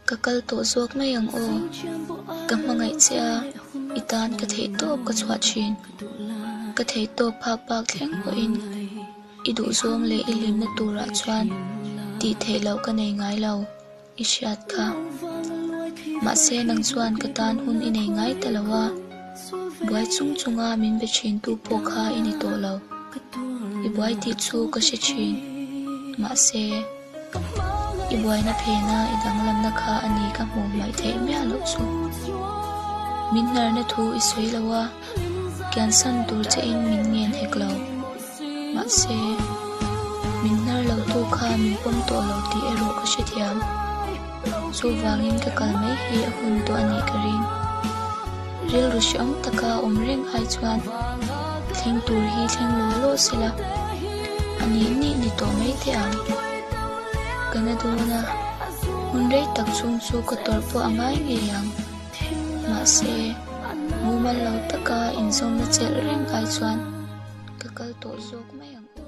Ka kal tawh zawk mai ang aw. Ka hmangaih che a, i tan ka theihtawp ka chhuah thin. Ka theihtawp phak bak thleng pawhin i duhzawng leh i hlimna turah chuan tih theih loh ka nei ngai lo, i hriat kha. Mahse nang chuan ka tan hun i nei ngai ta lo a, buai chung chunga min be thintu pawh kha i ni tawh lo. I buai tih chu ka hre thin. Mahse. I buaina phena i danglamna kha a ni ka hmuh hmaih theih miah loh chu. Min hnarna thu i sawi lo a, kiansan tur che in min ngen hek lo. Mahse, min hnar lo tu kha min pawm tawh lo tih erawh ka hrethiam. Chuvangin ka kal mai hi a hun tawh a nih ka ring. Rilru hreawm taka awm reng ai chuan thleng tur hi thleng law law se la, a nih nih ni tawh mai teh ang. Ka na dawn a, hun rei tak chhung chu ka tawrh pawh a ngai ngei ang. Mahse, mumal lo taka inzawmna chelh reng ai chuan ka kal tawh zawk mai ang aw.